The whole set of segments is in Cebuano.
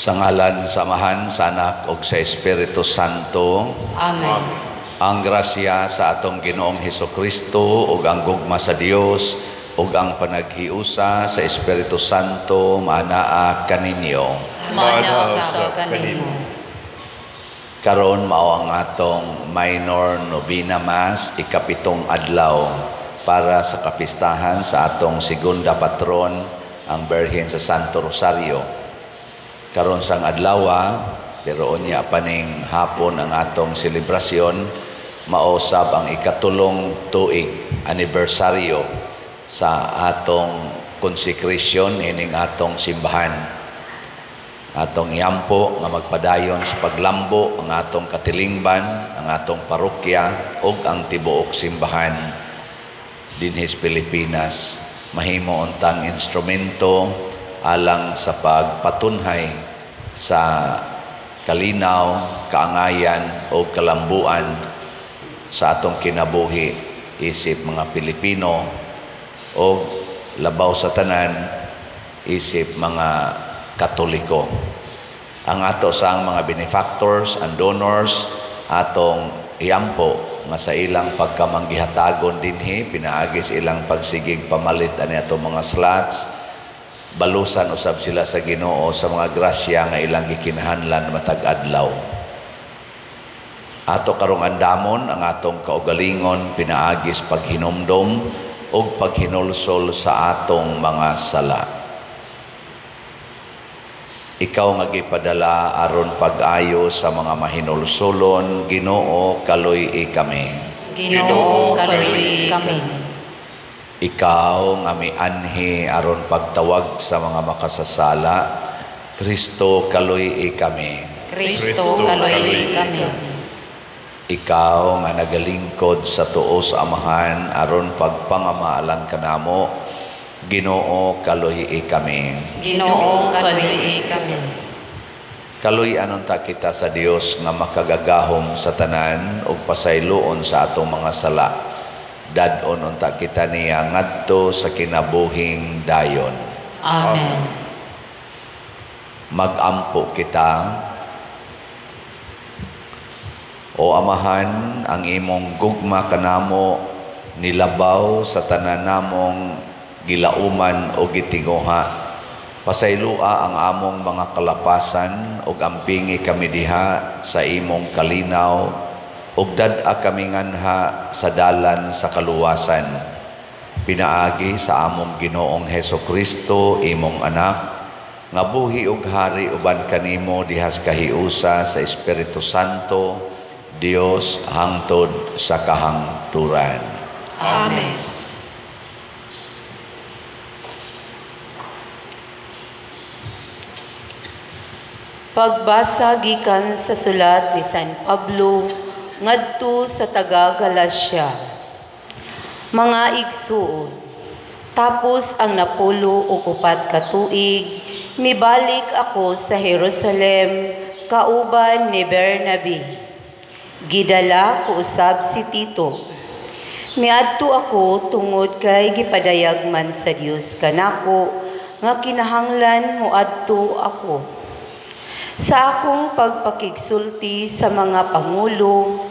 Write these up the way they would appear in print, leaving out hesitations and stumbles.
Sa ngalan sa Amahan, sa Anak ug sa Espiritu Santo. Amen. Ang grasya sa atong Ginoong Hesukristo ug ang gugma sa Dios ug ang panaghiusa sa Espiritu Santo maanaa kaninyo. Maanaa usab kanimo. Karon mao ang atong minor novena mass, ikapitong adlaw para sa kapistahan sa atong segunda patron, ang Birhen sa Santo Rosario. Karon sang adlaw, pero unya paning hapon ang atong selebrasyon, maosab ang ikatulong tuig anibersaryo sa atong consecration ining atong simbahan. Atong iampo nga magpadayon sa paglambo ang atong katilingban, ang atong parokya ug ang tibuok simbahan dinhi sa Pilipinas. Mahimo untang instrumento alang sa pagpatunhay sa kalinaw, kaangayan o kalambuan sa atong kinabuhi isip mga Pilipino o labaw sa tanan isip mga Katoliko. Ang ato sa ang mga benefactors and donors, atong iampo nga sa ilang pagkamanggihatagon dinhi pinaagi sa ilang pagsigig pamalit ani atong mga slots, balusan usab sila sa Ginoo sa mga grasya nga ilang gikinahanglan matag adlaw. Ato karong andamon ang atong kaugalingon pinaagi sa paghinumdom ug paghinulsol sa atong mga sala. Ikaw nga gipadala aron pag-ayo sa mga mahinulsolon, Ginoo, kaluy-i kami. Ginoo, kaluy-i kami. Ikaw nga mianhi aron pagtawag sa mga makasasala, Kristo, kaluy-i kami. Kristo, kaluy-i kami. Ikaw nga nagalingkod sa tuo sa Amahan aron pagpangamaalang kanamo, Ginoo, kaluy-i kami. Ginoo, kaluy-i kami. Kaluy-an unta kita sa Dios nga makagagahom sa tanan ug pasayloon sa atong mga sala. Dad-on unta kita niya ngadto sa kinabuhing dayon. Amen. Magampo kita. O Amahan, ang imong gugma kanamo nilabaw sa tanan namong gilauman o gitinguha. Pasayloa ang among mga kalapasan ug ampingi kami diha sa imong kalinaw ug dad-a kami nganha sa dalan sa kaluwasan. Pinaagi sa among Ginoong Hesukristo, imong anak, nga buhi ug hari uban kanimo diha sa kahiusa sa Espiritu Santo, Dios hangtod sa kahangturan. Amen. Pagbasa gikan sa sulat ni San Pablo ngadto sa taga Galacia. Mga igsuon, tapos ang 94 ka tuig, mibalik ako sa Jerusalem kauban ni Bernabe. Gidala ko usab si Tito. Miadto ako tungod kay gipadayag man sa Dios kanako nga kinahanglan moadto ako. Sa akong pagpakigsulti sa mga pangulo,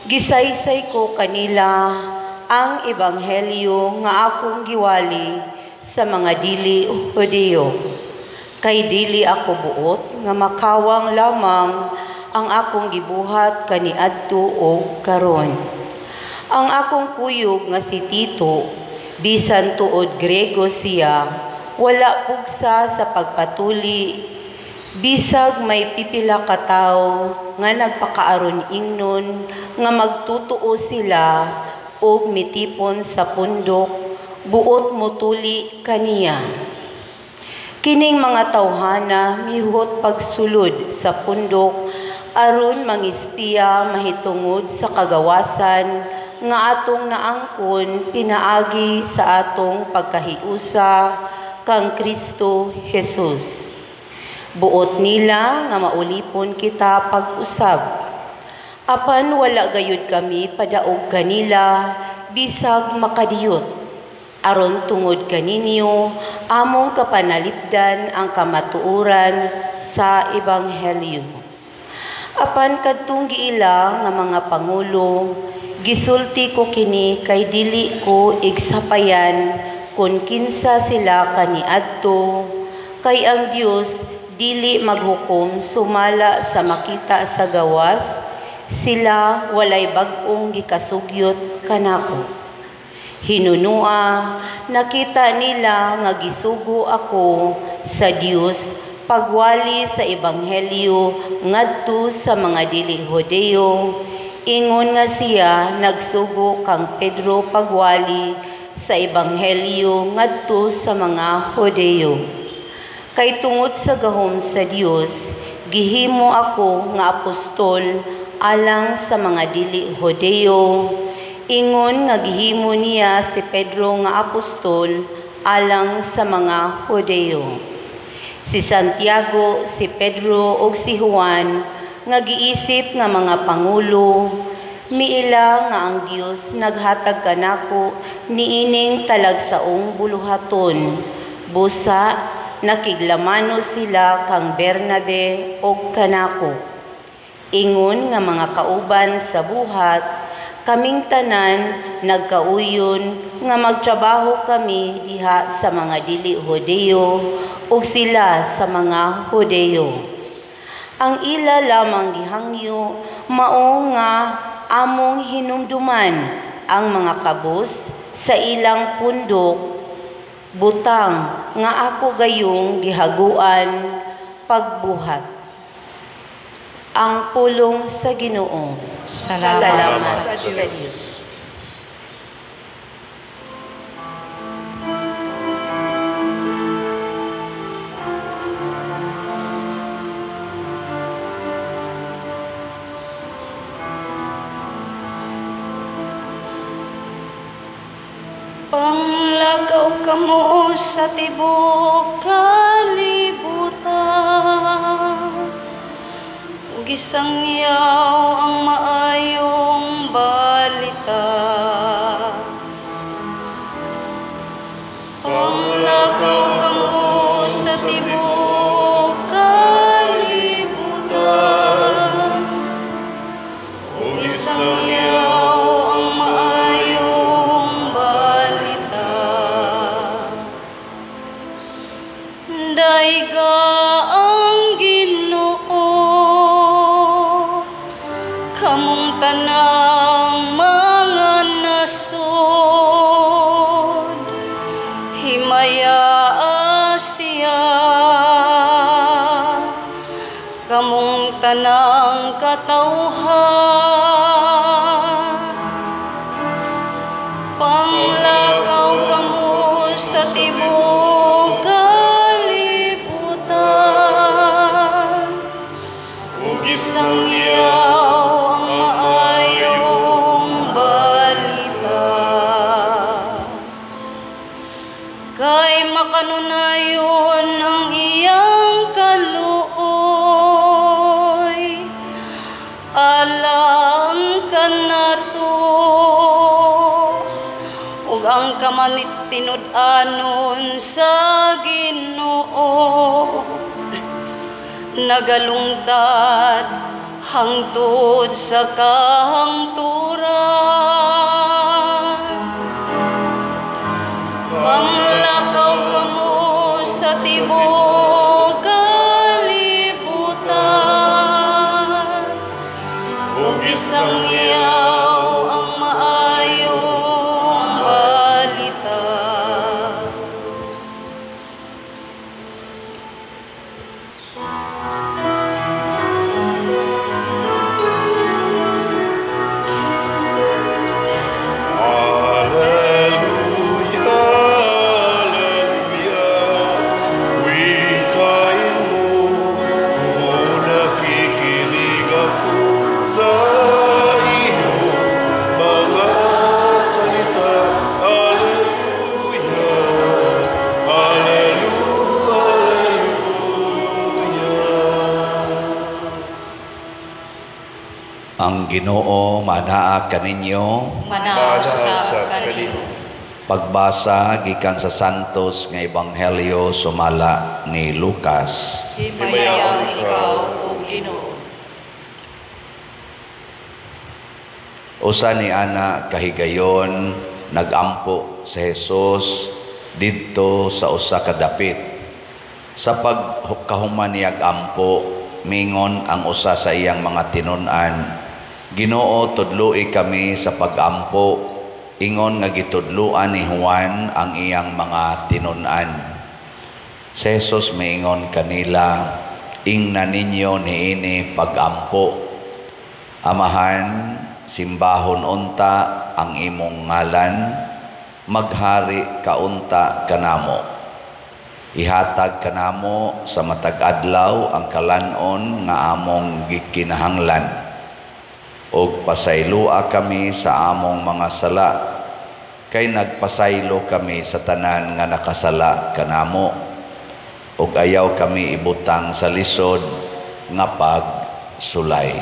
gisaysay ko kanila ang ebanghelyo nga akong giwali sa mga dili Hudiyo. Kay dili ako buot nga makawang lamang ang akong gibuhat kaniadto og karon. Ang akong kuyog nga si Tito, bisan tuod Grego siya, wala pugsa sa pagpatuli, bisag may pipila ka tawo nga nagpakaaron ingnon nga magtutuo sila og mitipon sa pundok, buot motuli kaniya. Kining mga tawhana mihot pagsulod sa pundok aron mangispiya mahitungod sa kagawasan nga atong naangkon pinaagi sa atong pagkahiusa kang Kristo Jesus. Buot nila nga maulipon kita pag-usab. Apan wala gayud kami padaog kanila bisag makadiyot. Aron tungod kaninyo Among kapanalipdan ang kamatuoran sa Ebanghelyo. Apan kadtong giila nga mga pangulo, gisulti ko kini kay dili ko igsapayan kun kinsa sila kaniadto, kay ang Dios dili maghukom sumala sa makita sa gawas, sila walay bag-ong gikasugyot kanako. Hinunua, nakita nila nga gisugo ako sa Dios pagwali sa Ebanghelyo ngadto sa mga dili Hudeo, ingon nga siya nagsugo kang Pedro pagwali sa Ebanghelyo ngadto sa mga Hudeo. Kay tungod sa gahom sa Dios, gihimo ako nga apostol alang sa mga dili Hudeo, ingon nga gihimo niya si Pedro nga apostol alang sa mga Hudeo. Si Santiago, si Pedro ug si Juan nga giisip nga mga pangulo, miila nga ang Dios naghatag kanako niining talagsaong buluhaton. Busa nakiglamano sila kang Bernabe ug kanako. Ingon nga mga kauban sa buhat, kaming tanan nagkauyon nga magtrabaho kami diha sa mga dili Hudeo ug sila sa mga Hudeo. Ang ila lamang gihangyo mao nga among hinumduman ang mga kabus sa ilang pundok, butang nga ako gayong gihaguan pagbuhat. Ang pulong sa Ginoo. Salamat sa Dios. Panglakaw kamo sa tibok kalibutan, ug isangyaw ang maayong balita. Panglakaw kamo sa tibok kalibutan, ug isangyaw ang maayong balita. Dayga ang Ginoo, kamong tanang mga nasod, himaya siya, kamong tanang katawhan. Panglakaw kamo sa tibok kalibutan, ug isangyaw ang maayong balita. Kay makanunayon ang iyang kaluoy, alang kanato, ug ang kamatinud-anon sa Ginoo nagalungtad hangtod sa kahangturan. Panglakaw kamo sa tibok kalibutan, ug isangyaw ang maayong balita. Alleluia, alleluia, wikain mo, o nakikinig ako sa iyong mga salita. Alleluia, alleluia, alleluia. Ang Ginoo manaa kaninyo. Manaa sa kanimo. Pagbasa gikan sa Santos nga Ebanghelyo sumala ni Lucas. Himayaon ikaw, O Ginoo. Usa ni ana kahigayon nagampo si Jesus didto sa usa ka dapit. Sa pagkahuman niyag ampo, mingon ang usa sa iyang mga tinun-an, Ginoo, tudloi kami sa pagampo, ingon nga gitudloan ni Juan ang iyang mga tinun-an. Si Jesus miingon kanila, ingna ninyo niini pagampo. Amahan, simbahon unta ang imong ngalan, maghari kaunta kanamo. Ihatag kanamo sa matag adlaw ang kalan-on nga among gikinahanglan. Og pasayloa kami sa among mga sala, kay nagpasaylo kami sa tanan nga nakasala kanamo. Og ayaw kami ibutang sa lisod nga pagsulay.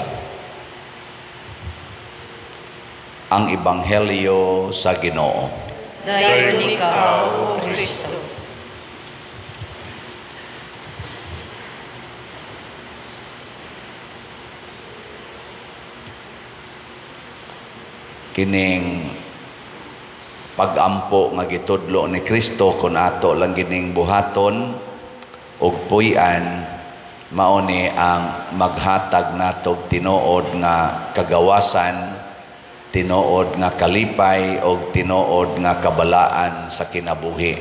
Ang Ebanghelyo sa Ginoo. Dayon ikaw, O Kristo. Kining pagampo nga gitudlo ni Kristo kun ato lang gining buhaton ug puy-an, mao ni ang maghatag natog tinuod nga kagawasan, tinuod nga kalipay ug tinuod nga kabalaan sa kinabuhi.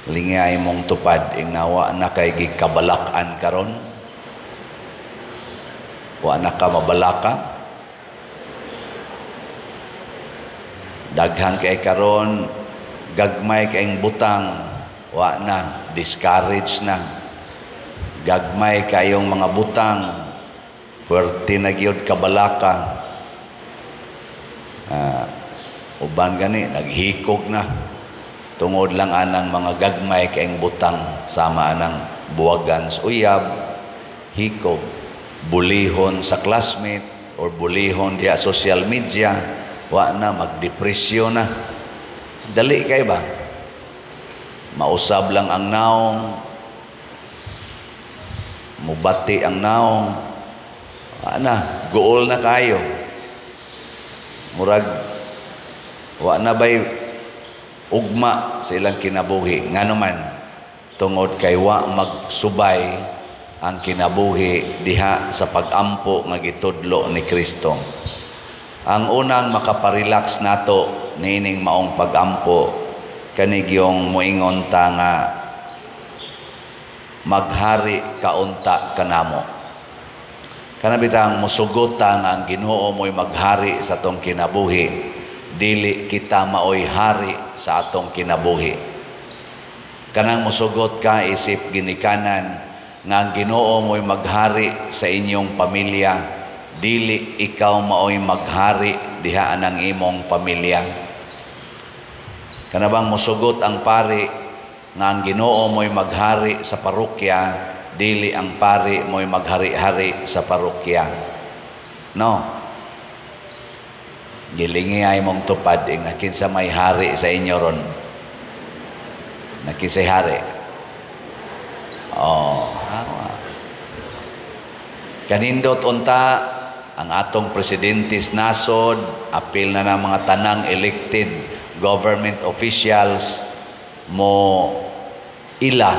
Lingay mong tupad ingnawa na kay gikabalak-an karon. Wa na ka mabalaka. Daghan kay karon, gagmay kayong butang, wa na, discourage na. Gagmay kayong mga butang, puwerte na gyud kabalaka. Uban gani, naghikog na. Tungod lang anang mga gagmay kayong butang, sama anang buwagan sa uyab, hikog, bulihon sa classmate, or bulihon diya social media, wa na, magdepresyon na. Dali kay ba? Mausab lang ang naong, mubati ang naong, wa na, guol na kayo. Murag, wa na ba'y ugma sa ilang kinabuhi. Nga naman, tungod kay wa magsubay ang kinabuhi diha sa pagampo nga gitudlo ni Kristo. Ang unang makaparelax nato niining maong pagampo kanigyong moingon ta nga maghari kaunta kanamo. Kana bitang mosugot ta nga ang Ginoo mo'y maghari sa atong kinabuhi, dili kita maoy hari sa atong kinabuhi. Kanang mosugot ka isip ginikanan nga ang Ginoo mo'y maghari sa inyong pamilya, dili ikaw maoy maghari diha anang imong pamilya. Kana bang mosugot ang pari nga ang Ginoo mo'y maghari sa parokya, dili ang pari mo'y maghari-hari sa parokya. No. Gilingi ay mong tupad ing nakinsa may hari sa inyo ron. Nakinsay hari. Oh, awa. Kanindot unta ang atong presidente sa nasod, apil na ng mga tanang elected government officials mo ila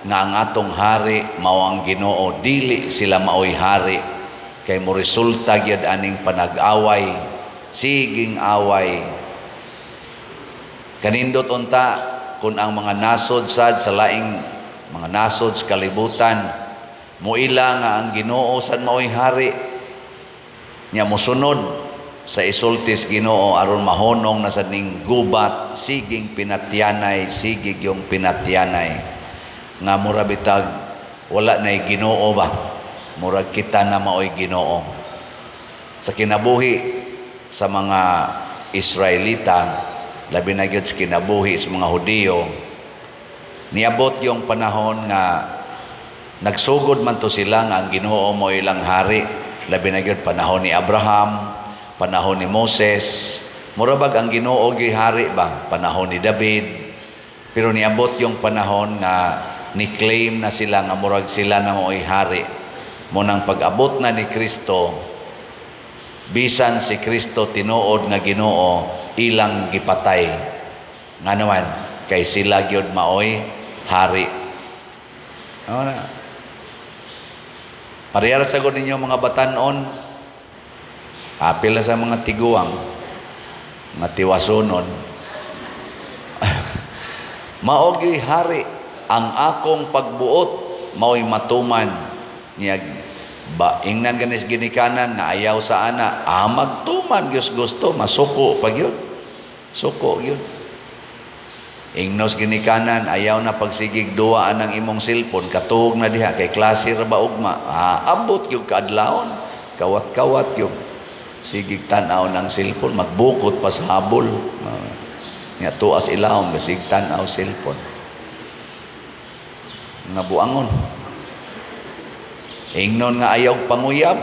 nga ang atong hari mao ang Ginoo, dili sila maoy hari kay mo resulta gyud aning panag-away, siging away. Kanindot unta kun ang mga nasod sad sa laing mga nasod sa kalibutan moila nga ang Ginoo sad maoy hari, nya mosunod sa isultis Ginoo aron mahonong na sad ning gubat, siging pinatyanay, sigig yung pinatyanay nga mura bitag wala nay Ginoo ba, murag kita na maoy Ginoo. Sa kinabuhi sa mga Israelita, labi na gyud sa kinabuhi sa mga Hudiyo, niabot yung panahon nga nagsugod man to sila nga ang Ginoo mo ilang hari. Labi na gyud panahon ni Abraham, panahon ni Moses, Murabag ang Ginoo gihari ba panahon ni David, pero niabot yung panahon nga ni-claim na sila nga murag sila na mo'y hari. Munang pag-abot na ni Kristo, bisan si Kristo tinuod nga Ginoo, ilang gipatay. Nga naman, kay sila gyud maoy hari. Ano na? Parehara sa gud ninyo mga batanon, apil na sa mga tiguang, mga tiwasunon. Maogi hari ang akong pagbuot mao'y matuman niya. Ba ingnan ganis ginikanan nga ayaw sa ana, magtuman gyud gusto, masuko pa gyud. Suko gyud. Ingnos ginikanan ayaw na pagsigig duwa anang imong cellphone, katuog na diha kay klase ra ba ugma, abot gyud kaadlawon, kawat-kawat gyud. Sigig tan-aw ng cellphone, magbukot pa sa habol. Nga tuas ilawom gasig tan-aw cellphone. Nga buangon. Ingnon nga ayaw panguyab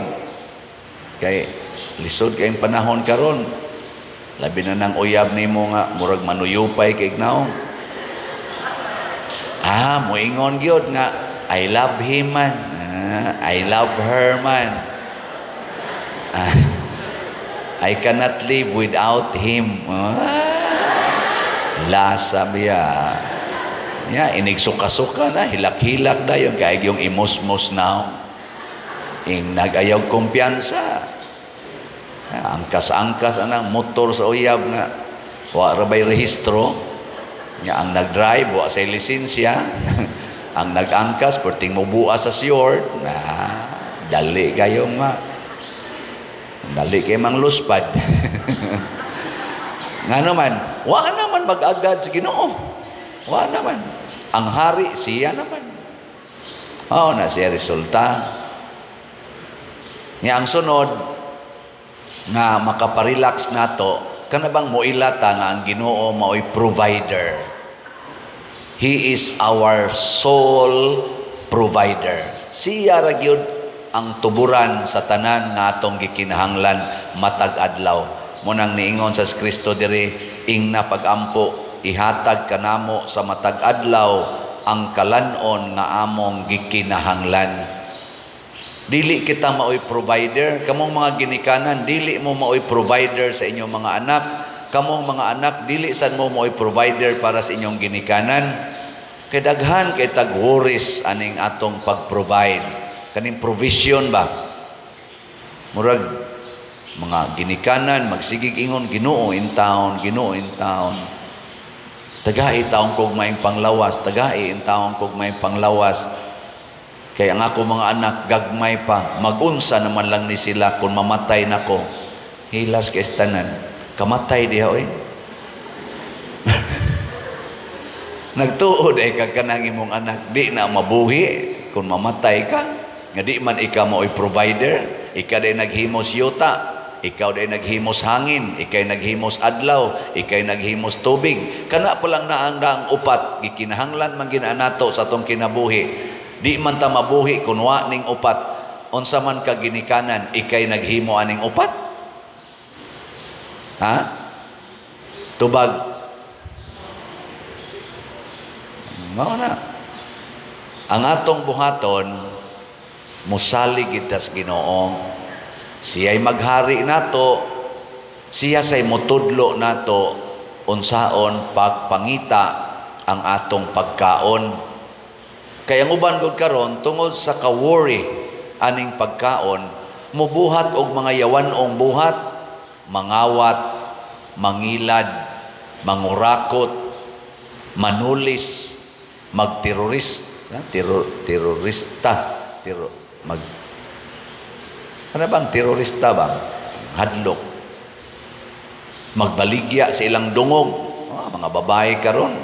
kay lisod kayong panahon karon. Labi na nang uyab nimo nga murag manuyupay kay ignaw. Moingon gyud nga I love him man. I love her man. I cannot live without him. Lasa biya. Ya, inigsuka-suka na, hilak-hilak na yung kay yung imusmos na. Ing nagayaw kumpiyansa. Angkas-angkas anang motor sa uyab nga wa ra bay rehistro. Nya ang nag-drive wa say lisensya. Ang nag-angkas perting mobuas sa short. Na dali kayo ma. Dali kay mang luspad. Nga naman, wa naman mag-agad sa Ginoo. Wa naman. Ang hari siya naman. Oh, na siya resulta. Nya ang sunod nga makaparelax nato, kana bang moilata nga ang Ginoo maoy provider. He is our sole provider. Siya ra gyud ang tuburan sa tanan nga atong gikinahanglan matag adlaw. Munang niingon sa Kristo diri, ingna pagampo, ihatag kanamo sa matag adlaw ang kalan-on nga among gikinahanglan. Dili kita maoy provider. Kamong mga ginikanan, dili mo maoy provider sa inyong mga anak. Kamong mga anak, dili sad mo maoy provider para sa inyong ginikanan. Kay daghan kay tag worries aning atong pag-provide. Kaning provision ba? Murag mga ginikanan magsigig ingon, Ginoo in town, Ginoo in town. Tagai taong kog maing panglawas, tagai in taong kog maing panglawas. Kaya ang ako mga anak gagmay pa, magunsa naman lang ni sila kung mamatay nako. Hilas kay tanan, kamatay diha oy. Nagtuod ay ka kanang imong anak di na mabuhi kung mamatay ka. Nga di man ikaw maoy provider, ikaw day naghimos yuta, ikaw day naghimos hangin, ikaw naghimos adlaw, ikaw naghimos tubig. Kana pa lang na ang upat, gikinahanglan man ginaanato sa atong kinabuhi. Di man ta mabuhi kun wa ning upat. Unsa man ka ginikanan, ikay naghimo aning upat? Ha? Tubag. Mao na. Ang atong buhaton, musalig kita sa Ginoo. Siya'y maghari nato, siya say mutudlo nato unsaon pagpangita ang atong pagkaon. Kaya ang uban gud karon tungod sa ka-worry aning pagkaon, mubuhat og mga yawan-ong buhat, mangawat, mangilad, mangurakot, manulis, magterorist, terorista, ano bang terorista ba? Hadlok. Magbaligya sa ilang dungog. Mga babae karon.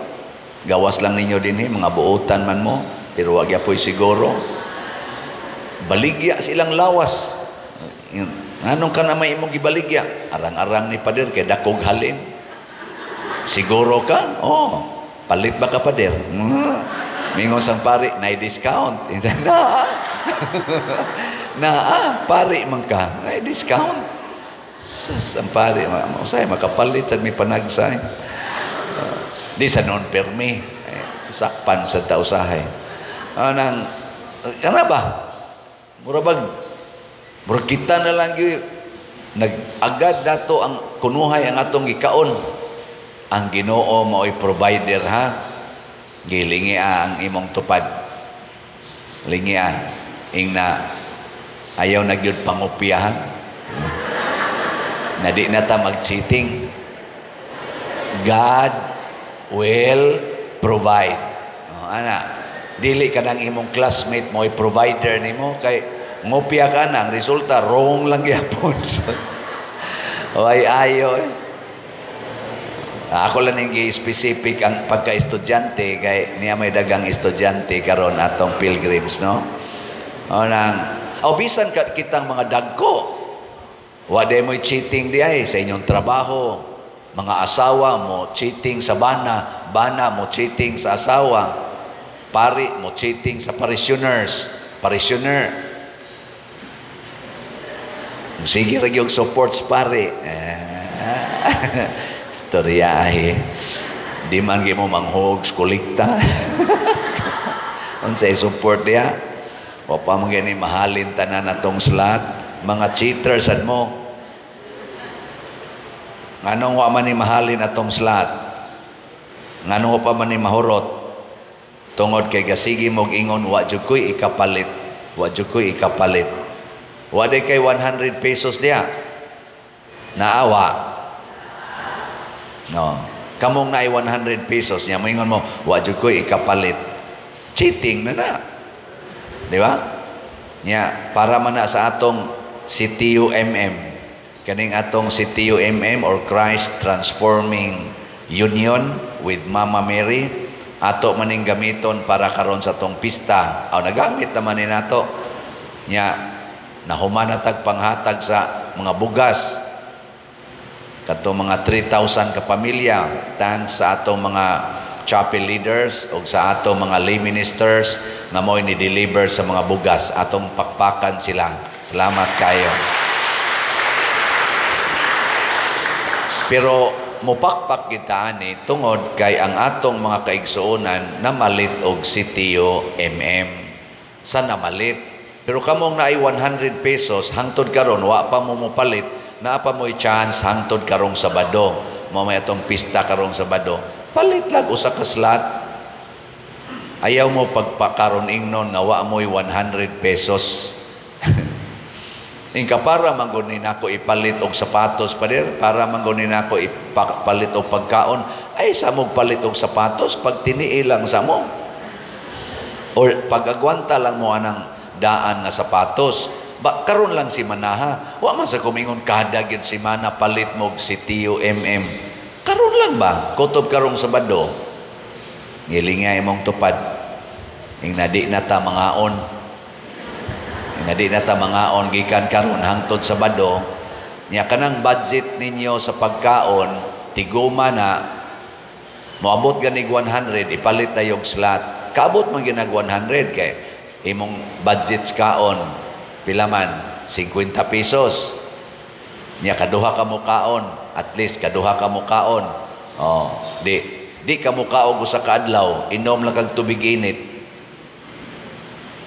Gawas lang ninyo dinhi, mga buotan man mo, pero wag yapoy siguro. Baligya sa ilang lawas. Anong ka na may imong gibaligya? Arang-arang ni pader kay dakog halin. Siguro ka? Oh, palit ba ka pader? Mingon sang pari, nay discount. Na, pari man ka, nay discount. Sus, ang pare, usay makapalit sad mi panagsay. Di sa noon permi, eh, sakpan sa tausahay. Anang kana ba? Mura bag mura kita na lang gyud nag-agad dato ang kunuhay ang atong gikaon. Ang Ginoo mao'y provider, ha. Gilingia ang imong tupad. Lingia ingna ayaw na gyud pangupya, ha. Na di na ta mag-cheating. God will provide. Oh, ana, dili ka ng imong classmate mo provider nimo kay ngopya ka na, ang resulta wrong lang gyapon. So, ay ayo eh. Ako lang ning specific ang pagka-estudyante kay niya may dagang estudyante karon atong pilgrims, no. O nang o bisan ka, kitang mga dagko, wa day mo'y cheating di ay sa inyong trabaho. Mga asawa mo cheating sa bana, bana mo cheating sa asawa, pari mo cheating sa parishioners, parishioner sige ra gyud support sa pari. Eh, istoryahe di man gyud mo manghog kolekta, unsay support diha? Wa pa man gani mahalin tanan atong slot. Mga cheaters sad mo. Nganong wa man ni mahalin atong slot? Nganong wa pa man ni mahurot? Tungod kay gasigi mog ingon, "Wa jud ko'y ikapalit, wa jud ko'y ikapalit." Wa day kay 100 pesos diha? Naawa no? Kamong naay 100 pesos niya, moingon mo, "Wa jud ko'y ikapalit," cheating na na, di ba? Nya para man na sa atong CTUMM, kaning atong CTUMM or Christ Transforming Union with Mama Mary, ato maning gamiton para karon sa atong pista. Aw, nagamit naman ni nato. Nya nahuman na tag panghatag sa mga bugas kadto mga 3,000 ka pamilya, thanks sa atong mga chapel leaders o sa atong mga lay ministers nga mo'y ni-deliver sa mga bugas. Atong pakpakan sila. Salamat kayo. Pero mupakpak kita ani tungod kay ang atong mga kaigsuonan namalit og CTO MM sa namalit. Pero kamong naay 100 pesos hangtod karon wa pa mo mopalit, naa pa mo'y chance hangtod karong Sabado. Mao may atong pista karong Sabado. Palit lang usa ka slot. Ayaw mo pagpakaron ingnon nga wa mo'y 100 pesos. Ingka para man gud ni nako ipalit og sapatos, pader, para man gud ni nako ipalit og pagkaon, ay sa mo palit og sapatos pag tinii lang sa mo. Or pag-agwanta lang mo anang daan nga sapatos. Ba karon lang si Manaha. Wa man sa kumingon kada gyud si Mana palit mo og si Tio MM. Karon lang ba? Kutob karong Sabado. Ngilinga imong tupad. Ing di na ta mangaon. Ing di na ta mangaon gikan karon hangtod Sabado. Nya kanang budget ninyo sa pagkaon tiguma na moabot ganig 100, ipalit na yung slot. Kaabot man ginag 100 kay imong budget sa kaon pila man, 50 pesos. Nya kaduha ka mo kaon, at least kaduha ka mo kaon. Oh, di di ka mo kaog usa ka adlaw, inom lang kag tubig init.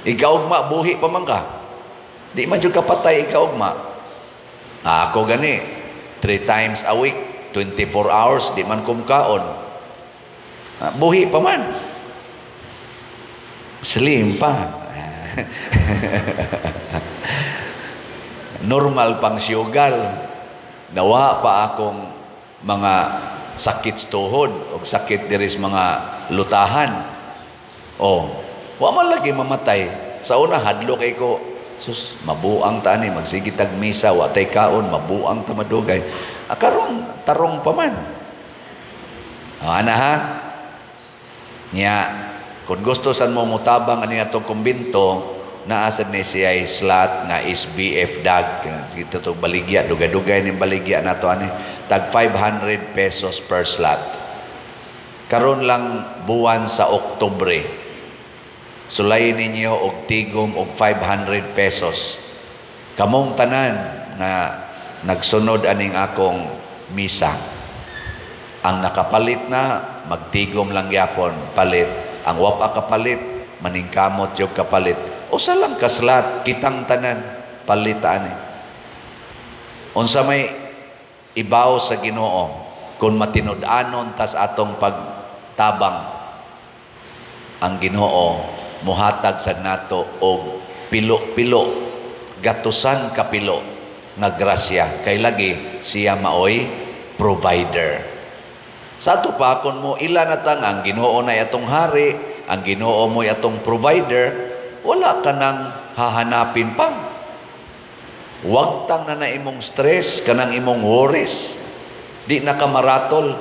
Ikaugma buhi pa man ka. Di man jud ka patay ikaugma. Ah, ako gani 3 times a week, 24 hours di man kumkaon. Ah, buhi pa man. Slim pa. Normal pang siyugal. Nawa pa akong mga sakit sa tuhod o sakit diri sa mga lutahan. O, wa man lagi mamatay. Sa una hadlok kay ko, sus, mabuang ta ani, magsige tag misa, wa tay kaon, mabuang ta madugay. Ah, karon tarong pa man. O, ana ha? Nya, kung gusto san mo mutabang ani atong kumbinto, naa sad ni siya slot nga SBF dag. Sige to baligya, dugay-dugay ning baligya nato ani, tag 500 pesos per slot. Karon lang buwan sa Oktubre. Sulay ninyo og tigom og 500 pesos. Kamong tanan nga Nagsunod aning akong misa. Ang nakapalit na, magtigom lang gyapon, palit. Ang wapa kapalit, maningkamot yung kapalit. Usa lang kaslat, kitang tanan, palit ani. Unsa may ibaw sa Ginoo kung matinud-anon tas atong pagtabang, ang Ginoo muhatag sa nato og pilo-pilo, gatusan kapilo nga grasya, kay lagi siya maoy provider. Sa ato pa, kung mo ila na tang ang Ginoo na atong hari, ang Ginoo mo'y atong provider, wala ka nang hahanapin pa. Wag tang na na imong stress, kanang imong worries. Di na ka maratol.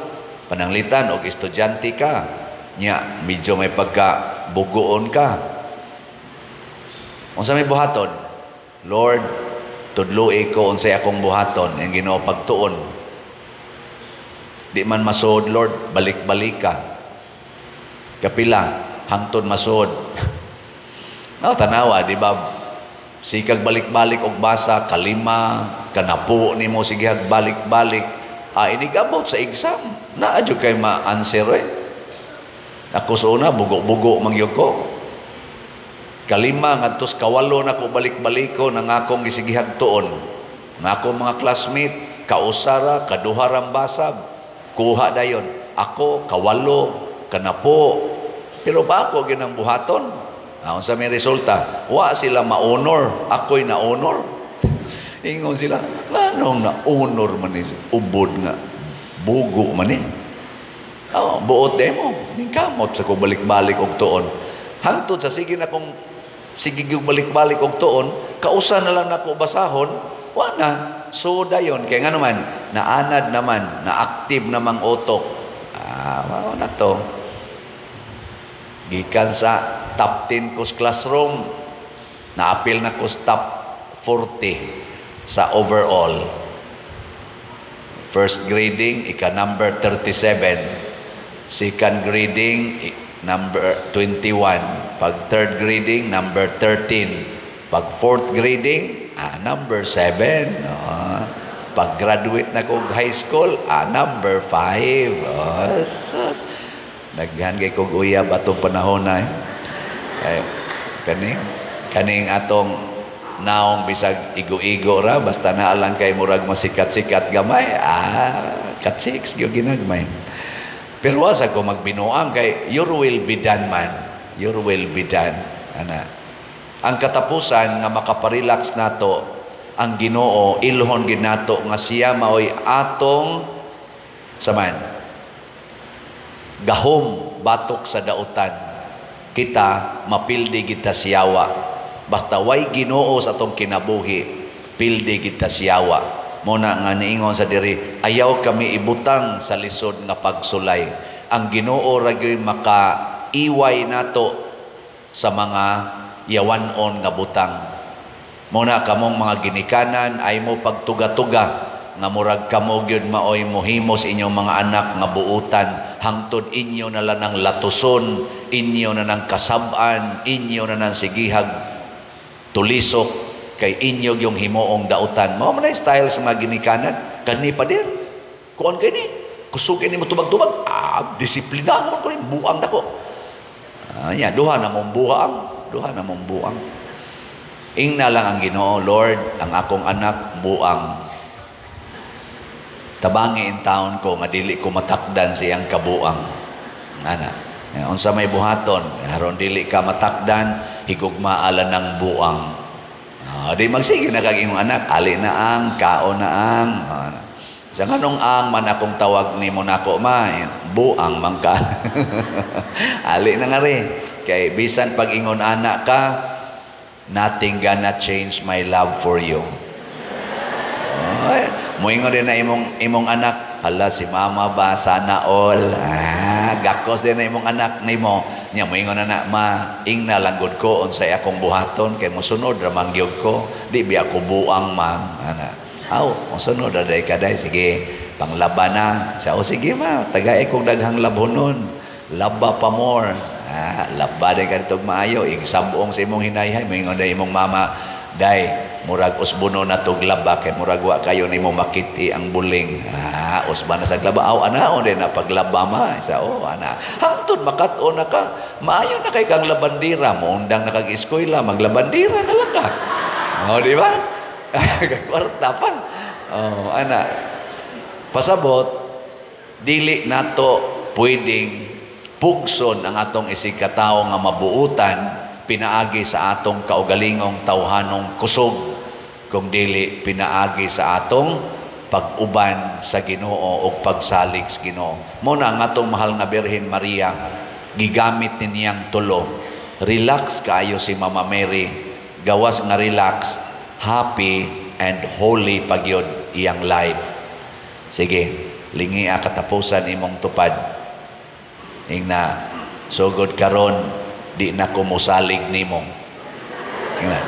Pananglitan, og estudyante ka, nya, medyo may pagka bugoon ka. Unsa may buhaton? Lord, tudloi ko unsay akong buhaton, ang Ginoo pagtuon. Di man masuod, Lord, balik-balik ka. Kapila, hangtod masuod. No, tanawa, di ba? Sikag balik-balik og basa, kalima, kanapo nimo sige balik-balik. Ah, inigabot sa exam. Naa jud kay ma-answer eh. Ako sa una, bugo-bugo man gyud ko. Kalima, ngadtos kawalo na ko balik-baliko nang akong gisigihag tuon. Nga akong mga classmate, kausara, kaduharang basab, kuha dayon. Ako, kawalo, kanapo. Pero ba ako ginang buhaton? Ah, unsa may resulta? Wa sila ma-honor, ako'y na-honor. Ingon sila, nganong na-honor man ni ubod nga bugo man ni. Oh, buot demo. Ningkamot sa ko balik-balik og tuon. Hangtod sa sige na kong sige gyud balik-balik og tuon, kausa na lang nako basahon, wa na. So dayon kay ngano man, naanad naman, na-active namang utok. Ah, mao na to. Gikan sa top 10 ko sa classroom, naapil na ko sa top 40 sa overall. First grading, ika number 37. Second grading, number 21. Pag third grading, number 13. Pag fourth grading, number 7. Oh. Pag graduate na ko high school, number 5. Oh, sus. Naghan kay kog uyab atong panahon na eh. Eh, kaning atong naong bisag igo-igo ra, basta naa lang kay murag masikat-sikat gamay, katsiks gyud ginagmay. Pero wasa ko magbinuang kay your will be done man. Your will be done. Ana. Ang katapusan nga makaparelax nato ang Ginoo, ilhon gid nato nga siya maoy atong saman gahom batok sa dautan. Kita mapildi kita siyawa. Basta way Ginoo sa atong kinabuhi, pildi kita siyawa. Muna nga niingon sa diri, ayaw kami ibutang sa lisod nga pagsulay. Ang Ginoo ra gyud makaiway nato sa mga yawan-on nga butang. Muna kamong mga ginikanan ay mo pagtuga-tuga nga murag kamo gyud maoy mohimos inyong mga anak nga buutan, hangtod inyo na lang ang latuson, inyo na nang kasab-an, inyo na nang sigihag tulisok kay inyo yung himuong dautan. Mao man ay style sa mga ginikanan. Kani pa din. Kuan kay ni. Kusog ni mo tubag-tubag. Ah, disiplinahon ko ni buang nako. Ah, nya duha na mong buang, duha na mong buang. Ingna lang ang Ginoo, Lord, ang akong anak buang. Tabangi in taon ko nga dili ko matakdan sa iyang kabuang. Ana. Unsa may buhaton, aron dili ka matakdan, higugmaala ng buang. Di magsige na kag imong anak, ali na ang, kaon na ang. Sa nganong ang man akong tawag nimo nako ma, buang man ka. Ali na nga rin. Kay bisan pag ingon anak ka, nothing gonna change my love for you. Ay, moingon din na imong anak, hala si mama ba, sana all. Ah, gakos din na imong anak nimo. Nya moingon na na, ma, ingna lang gud ko unsay akong buhaton kay mosunod ra man gyud ko, di biya ko buang ma. Ana. Aw, mosunod ra day ka day, sige, panglaba na. Sa o sige ma, tagay kog daghang labhonon. Laba pa more. Ah, laba day ka ditog maayo, igsabong sa imong hinayhay, moingon day imong mama, day Murag usbono na tog laba kay murag wa kayo nimo makiti ang buling. Ah, usba na sa laba. Aw, anaon din na paglaba ma. Sa oh, ana. Hangtod makat-on na ka. Maayo na kay kang labandira mo undang na kag eskwela, maglabandira na lang ka. Oh, di ba? Kwarta pa. Oh, ana. Pasabot, dili nato pwedeng pugson ang atong isig katawo nga mabuutan pinaagi sa atong kaugalingong tawhanong kusog, kung dili pinaagi sa atong pag-uban sa Ginoo o pagsalig sa Ginoo. Mo na ang atong mahal nga Birhen Maria, gigamit ni niyang tulo. Relax kaayo si Mama Mary, gawas nga relax, happy and holy pagyod iyang life. Sige, lingia katapusan imong tupad. Ingna, sugod karon di na ko mosalig nimo. Ingna.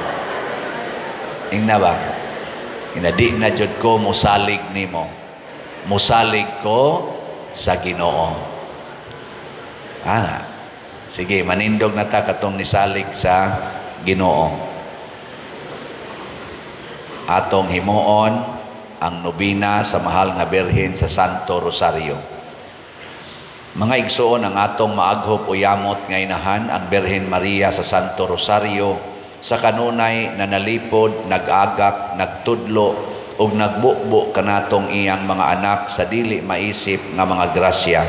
Ingna ba? Ingna, di na jud ko mosalig nimo. Mosalig ko sa Ginoo. Ana. Sige, manindog na ta katong nisalig sa Ginoo. Atong himuon ang nobina sa mahal nga Birhen sa Santo Rosario. Mga igsoon, ang atong maaghop o yamot nga inahan ang Birhen Maria sa Santo Rosario sa kanunay na nalipod, nag-agak, nagtudlo ug nagbukbo kanatong iyang mga anak sa dili maisip nga mga grasya.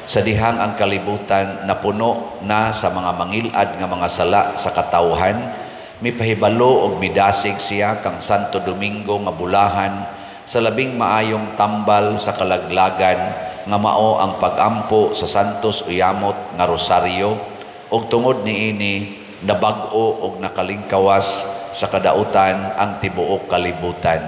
Sa dihang ang kalibutan napuno na sa mga mangilad nga mga sala sa katawhan, mipahibalo og midasig siya kang Santo Domingo nga bulahan sa labing maayong tambal sa kalaglagan nga mao ang pagampo sa Santos Uyamot nga Rosaryo, ug tungod niini nabag-o og nakalingkawas sa kadautan ang tibuok kalibutan.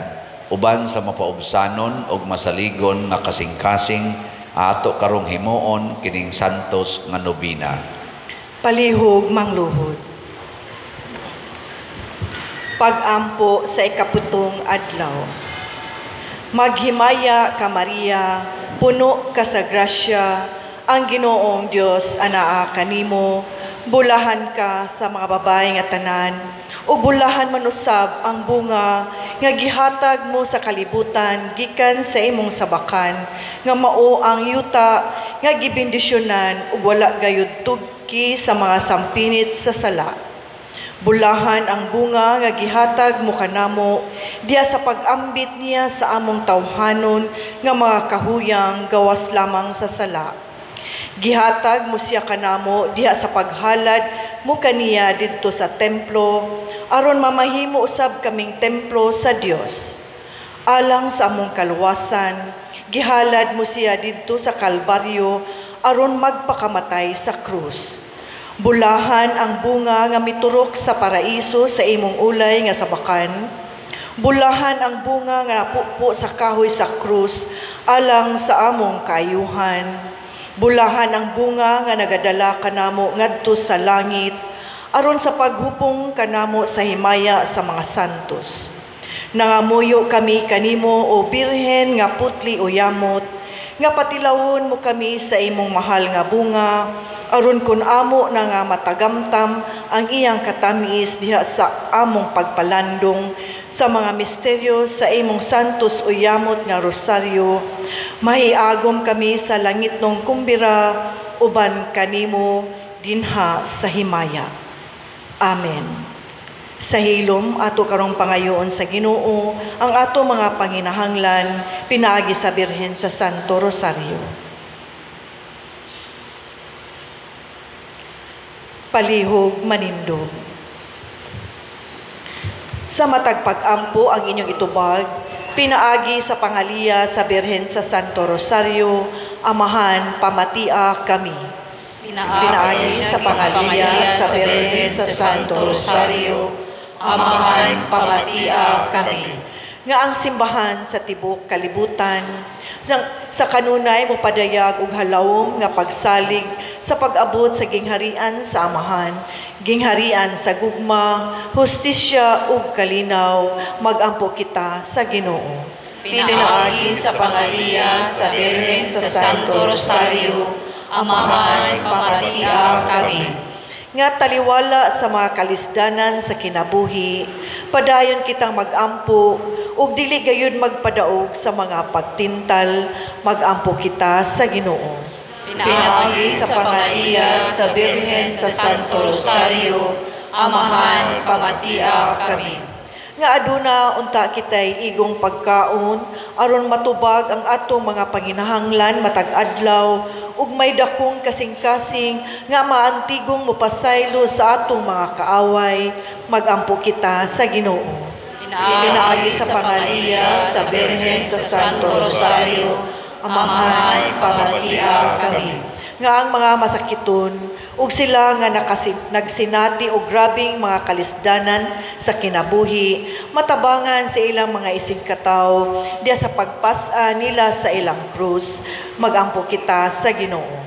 Uban sa mapaubsanon og masaligon nga kasing-kasing ato karong himuon kining Santos nga nobina. Palihog mangluhod. Pagampo sa ikaputong adlaw. Maghimaya ka Maria, puno ka sa grasya, ang Ginoong Dios anaa kanimo, bulahan ka sa mga babae nga tanan, ug bulahan man usab ang bunga nga gihatag mo sa kalibutan gikan sa imong sabakan, nga mao ang yuta nga gibendisyonan ug wala gayud tugki sa mga sampinit sa sala. Bulahan ang bunga nga gihatag mo kanamo diya sa pag-ambit niya sa among tawhanon nga mga kahuyang gawas lamang sa sala. Gihatag mo siya kanamo diha sa paghalad mo kaniya didto sa templo aron mamahimo usab kaming templo sa Dios. Alang sa among kaluwasan, gihalad mo siya didto sa Kalbaryo aron magpakamatay sa krus. Bulahan ang bunga nga miturok sa paraiso sa imong ulay nga sabakan. Bulahan ang bunga nga napupo sa kahoy sa krus alang sa among kaayuhan. Bulahan ang bunga nga nagadala kanamo ngadto sa langit aron sa paghupong kanamo sa himaya sa mga santos. Nangamuyo kami kanimo o Birhen nga putli o yamot, nga patilawon mo kami sa imong mahal nga bunga, aron kun amo na nga matagamtam ang iyang katamis diha sa among pagpalandong sa mga misteryo sa imong santos o yamot nga rosaryo, mahiagom kami sa langit nong kumbira uban kanimo dinha sa himaya. Amen. Sa hilom ato karong pangayoon sa Ginoo ang ato mga panginahanglan pinaagi sa Birhen sa Santo Rosario. Palihog manindog. Sa matag pag-ampo ang inyong itubag, pinaagi sa pangaliya sa Birhen sa Santo Rosario, Amahan, pamatia kami. Pinaagi sa pangaliya sa Birhen sa Santo Rosario, Amahan, pamatia kami. Nga ang simbahan sa tibok kalibutan, sa kanunay mo padayag og halawom nga pagsalig sa pag-abot sa gingharian sa Amahan, gingharian sa gugma, hustisya ug kalinaw, magampo kita sa Ginoo. Pinaagi sa pangaliya sa Birhen sa Santo Rosario, Amahan, pamatia kami. Nga taliwala sa mga kalisdanan sa kinabuhi, Padayon kitang magampo ug dili gayud magpadaog sa mga pagtintal, magampo kita sa Ginoo. Pinaagi sa pangaliya sa Birhen sa Santo Rosario, Amahan, pamatia kami. Nga aduna unta kitay igong pagkaon aron matubag ang atong mga panginahanglan matag adlaw ug may dakong kasing-kasing nga maantigong mopasaylo sa atong mga kaaway, magampo kita sa Ginoo. Pinaagi sa pangaliya sa Birhen sa Santo Rosario, Amahan, pamatia kami. Nga ang mga masakiton ug sila nga nagsinati og grabeng mga kalisdanan sa kinabuhi, matabangan sa ilang mga isigkataw diya sa pagpas-a nila sa ilang krus, magampo kita sa Ginoo.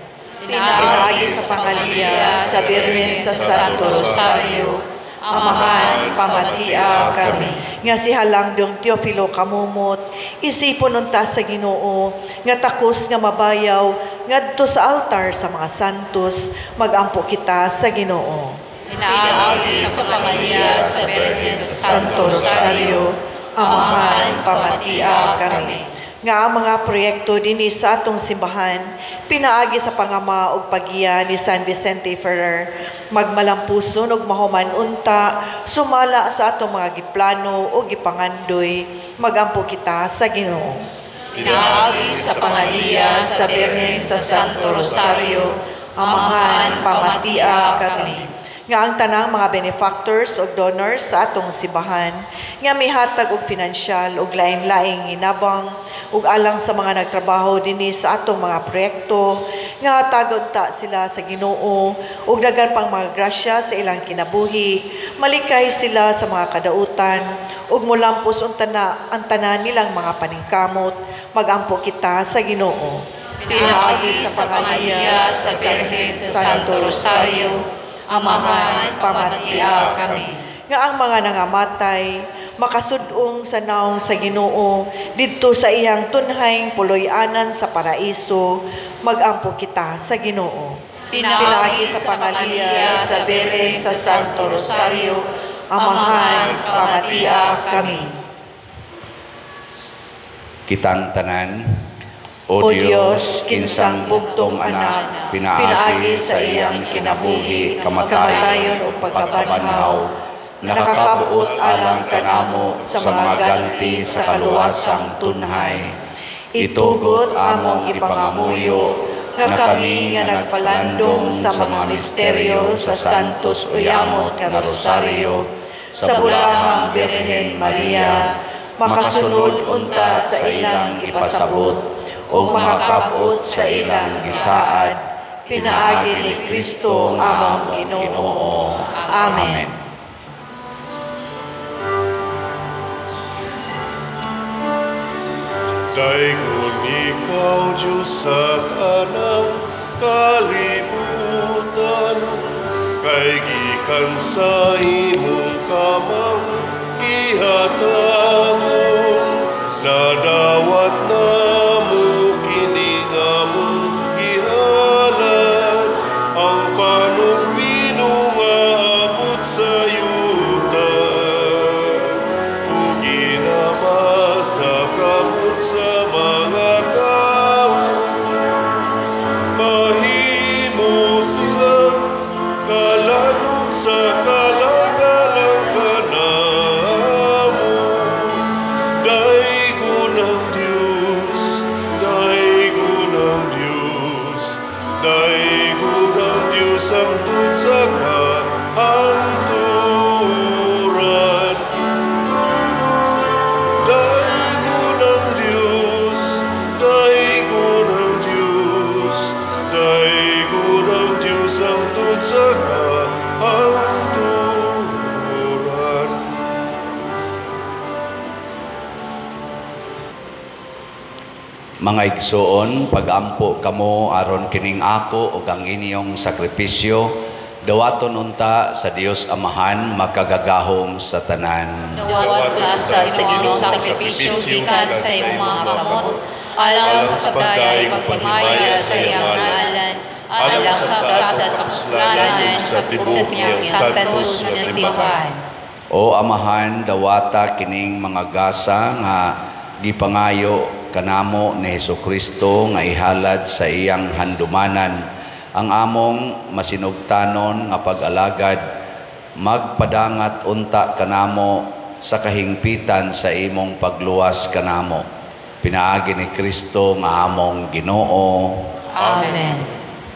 Pinaagi sa pangaliya sa Birhen sa Santo Rosario, Amahan, pamatia kami. Nga si Halangdong Teofilo Kamumot, isipon unta sa Ginoo, nga takos nga mabayaw ngadto sa altar sa mga santos, magampo kita sa Ginoo. Pinaagi sa pangaliya sa Birhen sa Santo Rosario, Amahan, pamatia kami. Nga ang mga proyekto dinhi sa atong simbahan, pinaagi sa pangama ug paggiya ni San Vicente Ferrer, magmalampuson ug mahuman unta, sumala sa atong mga giplano ug gipangandoy, magampo kita sa Ginoo. Pinaagi sa pangaliya sa Birhen sa Santo Rosario, Amahan, pamatia kami. Nga ang tanang mga benefactors o donors sa atong simbahan, nga mihatag og finansyal og lain-laing hinabang ug alang sa mga nagtrabaho dinhi sa atong mga proyekto, nga hatagon ta sila sa Ginoo ug daghan pang mga grasya sa ilang kinabuhi, malikay sila sa mga kadautan ug molampos unta na ang tanan nilang mga paningkamot, magampo kita sa Ginoo. Pinaagi sa pangaliya sa Birhen sa Santo Rosario, Amahan, pamatia kami. Nga ang mga nangamatay makasudong sa naong sa Ginoo didto sa iyang tunhayng puloy-anan sa paraiso, magampo kita sa Ginoo. Pinaagi sa pangaliya sa Birhen sa Santo Rosario, Amahan, pamatia kami. Kitang tanan, O Dios, kinsang bugtong anak, pinaagi sa iyang kinabuhi, kamatayon ug pagkabanhaw, nakakabuot alang kanamo sa mga ganti sa kaluwasang tunhay. Itugot among ipangamuyo nga kami nga nagpalandong sa mga misteryo sa Santos Uyamot nga Rosario, sa Bulahang Birhen Maria, makasunod unta sa ilang ipasabot o makakabot sa ilang gisaad, pinaagi ni Kristo among Ginoo. Amen. Daygon ikaw, Diyos, sa tanang kalibutan, kay gikan sa imong kamang gihatagon, nadawat namo kini nga among gihalad, ang panugbino nga abot sa yuta, ug ginama sa kamot sa mga tawo. Mahimo sila kalanon sa kalagalang kanamo. Daygon ang Diyos, daygon ang Diyos, daygon ang Diyos hangtod sa kahangturan. Daygon ang Diyos, daygon ang Diyos, daygon ang Diyos hangtod sa kahangturan. Mga igsoon, pagampo kamo aron kining ako ug ang inyong sakripisyo, dawaton unta sa Dios Amahan makagagahom sa tanan. Dawat ka sa Ginoong sakripisyo gikan sa imong mga kamot, alang sa pagdayeg paghimaya sa iyang ngalan, alang sa kapuslanan sa tibuok niyang santos na simbahan. O Amahan, dawata kining mga gasa nga gipangayo kanamo ni Hesukristo nga ihalad sa iyang handumanan ang among masinugtanon nga pag-alagad, magpadangat unta kanamo sa kahingpitan sa imong pagluwas kanamo. Pinaagi ni Kristo nga among Ginoo. Amen.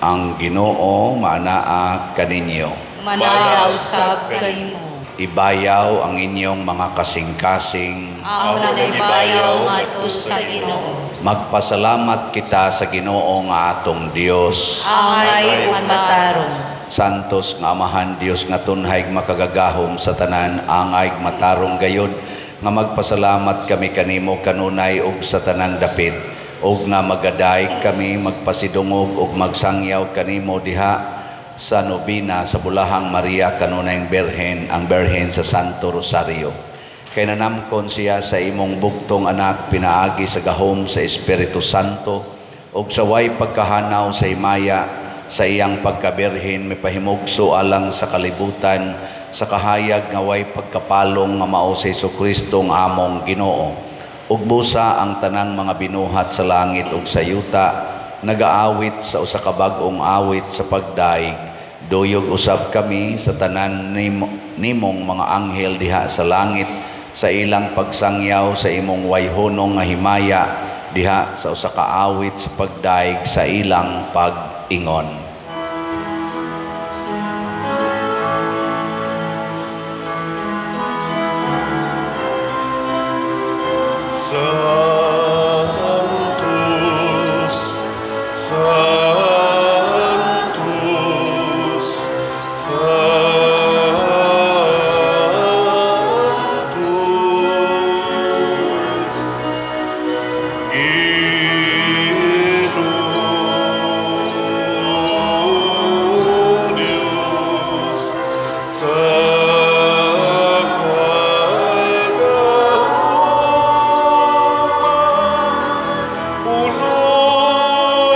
Ang Ginoo maanaa kaninyo. Manaa usab kanimo. Ibayaw ang inyong mga kasing-kasing. Amo nang ibayaw ngadto sa Ginoo. Magpasalamat kita sa Ginoo nga atong Dios. Angay ug matarong. Santos nga Amahan Dios nga tunhay makagagahom sa tanan, angay matarong gayod nga magpasalamat kami kanimo kanunay ug sa tanang dapit, ug nga magaday kami magpasidungog ug magsangyaw kanimo diha sa nobina sa Bulahang Maria kanunayng Birhen, ang Birhen sa Santo Rosario. Kay nanamkon siya sa imong bugtong anak pinaagi sa gahom sa Espiritu Santo ug sa way pagkahanaw sa himaya sa iyang pagkabirhen mipahimugso alang sa kalibutan sa kahayag nga way pagkapalong nga mao sa Hesukristo nga among Ginoo. Ug busa ang tanang mga binuhat sa langit ug sa yuta nagaawit sa usa ka bag-ong awit sa pagdaig. Duyog usab kami sa tanan nimong mga anghel diha sa langit sa ilang pagsangyaw sa imong wayhunong nga himaya diha sa usa ka awit sa pagdaig sa ilang pag-ingon. Sanctus, Sanctus, Sanctus, Ginoo Dios sa kagahuman, puno ang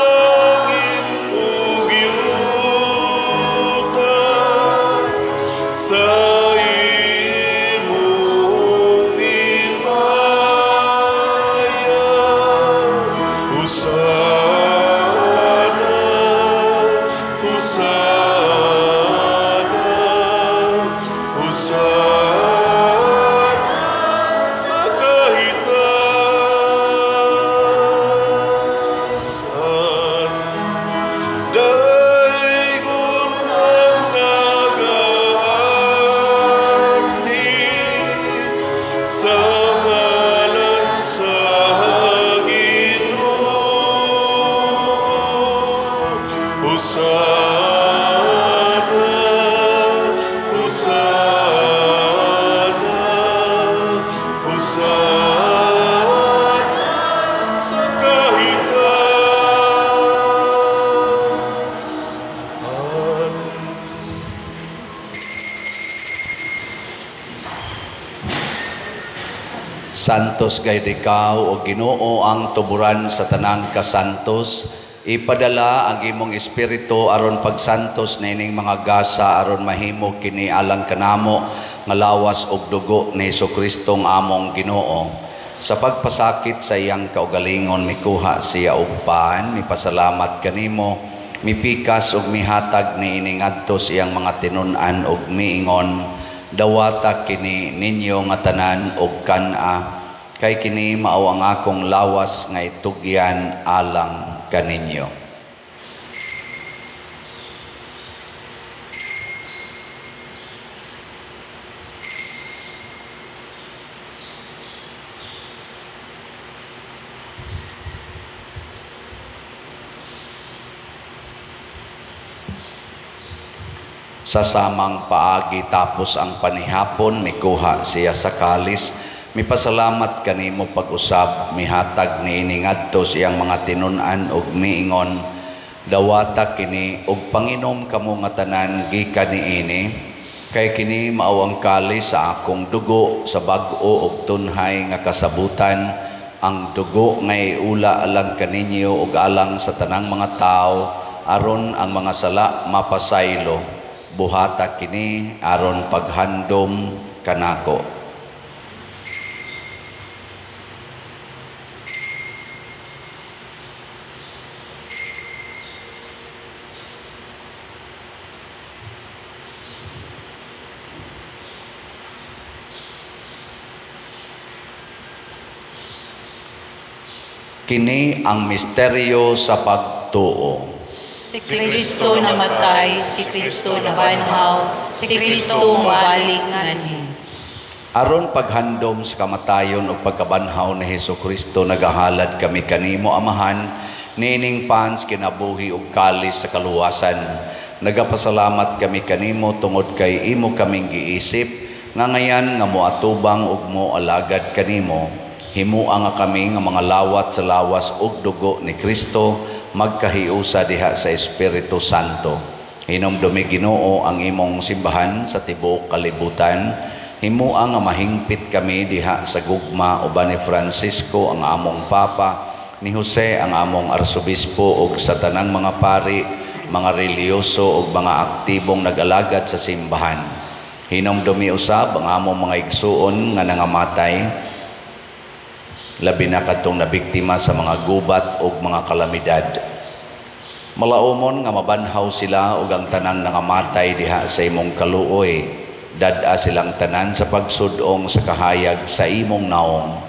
langit ug yuta sa imong himaya. Hosana, Hosana, Hosana sa kahitasan. Daygon ang nagaani sa ngalan sa Ginoo. Hosana, Hosana, Hosana sa kahitasan. Santos gayud ikaw o Ginoo ang tuburan sa tanang kasantos. Ipadala ang imong espiritu aron pagsantos niining mga gasa aron mahimo kini alang kanamo nga lawas ug dugo ni Hesukristo nga among Ginoo. Sa pagpasakit sa iyang kaugalingon mikuha siya og pan, mipasalamat kanimo, mipikas ug mihatag niini ngadto sa iyang mga tinun-an ug miingon, dawata kini ninyo nga tanan og kan-a, kay kini mao ang akong lawas nga itugyan alang kaninyo. Sa samang paagi tapos ang panihapon, mikuha siya sa kalis, mipasalamat kanimo pag-usab, mihatag niini ngadto sa iyang mga tinun-an ug miingon, dawata kini ug panginom kamo nga tanan gikan niini, kay kini mao ang kalis sa akong dugo sa bag-o ug tunhay nga kasabutan, ang dugo nga iula alang kaninyo ug alang sa tanang mga tawo aron ang mga sala mapasaylo. Buhata kini aron paghandom kanako. Kini ang misteryo sa pagtuo. Si Kristo namatay, si Kristo nabanhaw, si Kristo mobalik nganhi. Aron paghandom sa kamatayon ug pagkabanhaw ni Hesus Kristo, nagahalad kami kanimo, Amahan, niining pans kinabuhi ug kalis sa kaluwasan. Nagapasalamat kami kanimo tungod kay imo kaming giisip nga ngayan nga moatubang ug moalagad kanimo. Himua nga kami nga mga lawat sa lawas ug dugo ni Kristo magkahiusa diha sa Espiritu Santo. Hinumdumi Ginoo ang imong simbahan sa tibuok kalibutan. Himua nga mahingpit kami diha sa gugma uban ni Francisco ang among Papa, ni Jose ang among Arsobispo ug sa tanang mga pari, mga relihiyoso ug mga aktibong nag-alagad sa simbahan. Hinumdumi usab ang among mga igsuon nga nangamatay, labi na kadtong nabiktima sa mga gubat ug mga kalamidad. Malaumon nga mabanhaw sila ug ang tanang nangamatay diha sa imong kaluoy. Dad-a silang tanan sa pagsud-ong sa kahayag sa imong naong.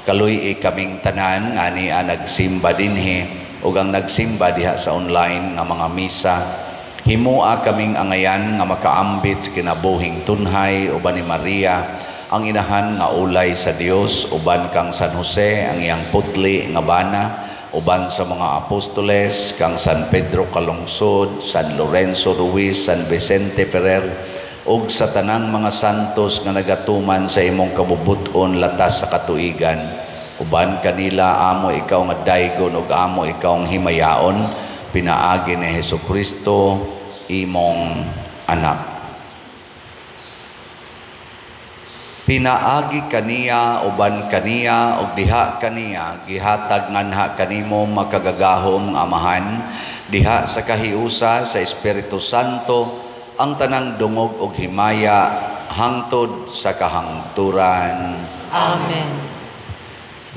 Kaluy-i kaming tanan nga ania nagsimba dinhi ug ang nagsimba diha sa online nga mga misa. Himua kaming angayan nga makaambit sa kinabuhing tunhay uban ni Maria, ang inahan nga ulay sa Dios, uban kang San Jose ang iyang putli nga bana, uban sa mga apostoles kang San Pedro Calungsod, San Lorenzo Ruiz, San Vicente Ferrer, ug sa tanang mga santos nga nagatuman sa imong kabubut-on latas sa katuigan. Uban kanila amo ikaw nga daygon ug amo ikaw ang himayaon, pinaagi ni Hesukristo imong anak. Pinaagi kaniya, uban kaniya, ug diha kaniya, gihatag nganha kanimo makagagahom nga Amahan, diha sa kahiusa sa Espiritu Santo, ang tanang dungog ug himaya hangtod sa kahangturan. Amen.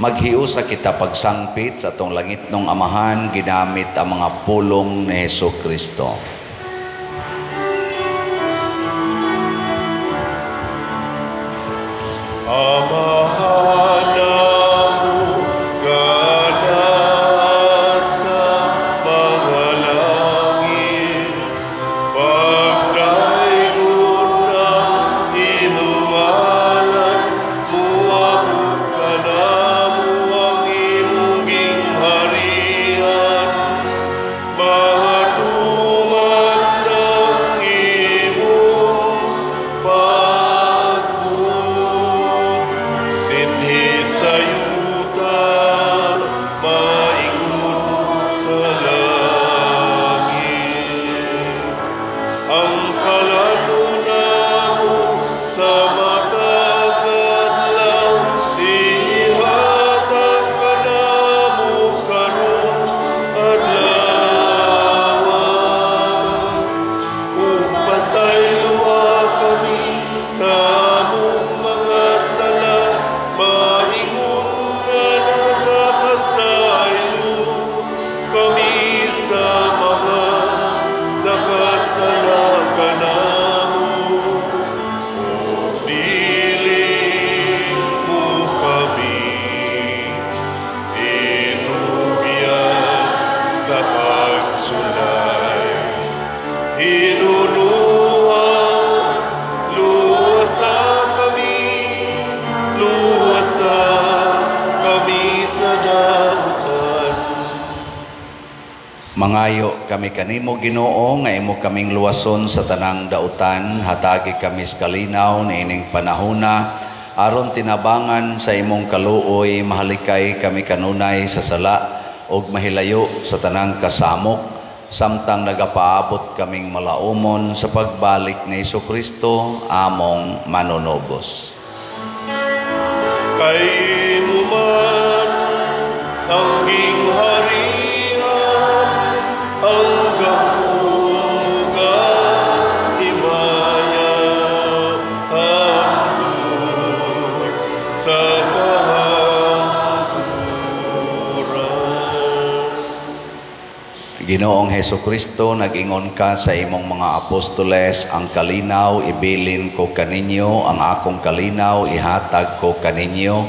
Maghiusa kita pagsangpit sa atong langitnong Amahan, ginamit ang mga pulong ni Hesus Kristo. Amahan namo nga naa sa mga langit, pagdaygon ang imong ngalan, muabot kanamo ang imong gingharian, mahatuman ang imong pagbuot dinhi sa yuta, maingon sa langit. Ang kalan-on namo sa matag adlaw, ihatag kanamo karong adlaw. Ug pasayloa kami sa among mga sala, maingon nga nagapasaylo kami sa mga nakasala kanamo. Ug dili mo kami itugyan sa pagsulay. Hinunua, luwasa kami, luwasa kami sa dautan. Mangayo kami kanimo Ginoo nga imo kaming luwason sa tanang dautan, hatagi kami sa kalinaw niining panahona aron tinabangan sa imong kaluoy, mahalikay kami kanunay sa sala ug mahilayo sa tanang kasamok, samtang nagapaabot kaming malaumon sa pagbalik ni Hesukristo among manunubos. Kay imo man ang gingharian, ang gahom ug ang himaya, Ginoong Hesukristo, nag-ingon ka sa imong mga apostoles, ang kalinaw ibilin ko kaninyo, ang akong kalinaw ihatag ko kaninyo.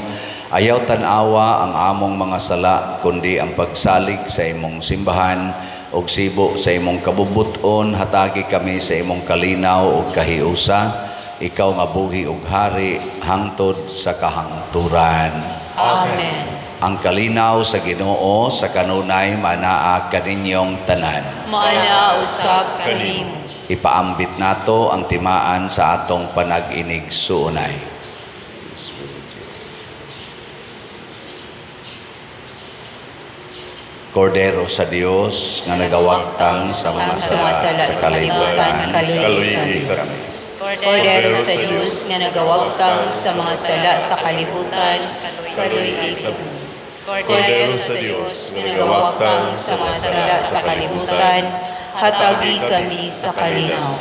Ayaw tan-awa ang among mga sala, kundi ang pagsalig sa imong simbahan ug sibo sa imong kabubuton, hatagi kami sa imong kalinaw ug kahiusa. Ikaw nga buhi ug hari hangtod sa kahangturan. Amen. Ang kalinaw sa Ginoo sa kanunay manaa kaninyong tanan. Maanaa usab kanimo. Ipaambit nato ang timaan sa atong panag-inig suunay. Kordero sa Dios nga nagawagtang sa mga sala sa kalibutan, kaluoyi kami. Kordero sa Dios nga nagawagtang sa mga sala sa kalibutan, kaluoyi kami. Kordero sa Dios nga nagawagtang sa mga sala sa kalibutan, hatagi kami sa kalinaw.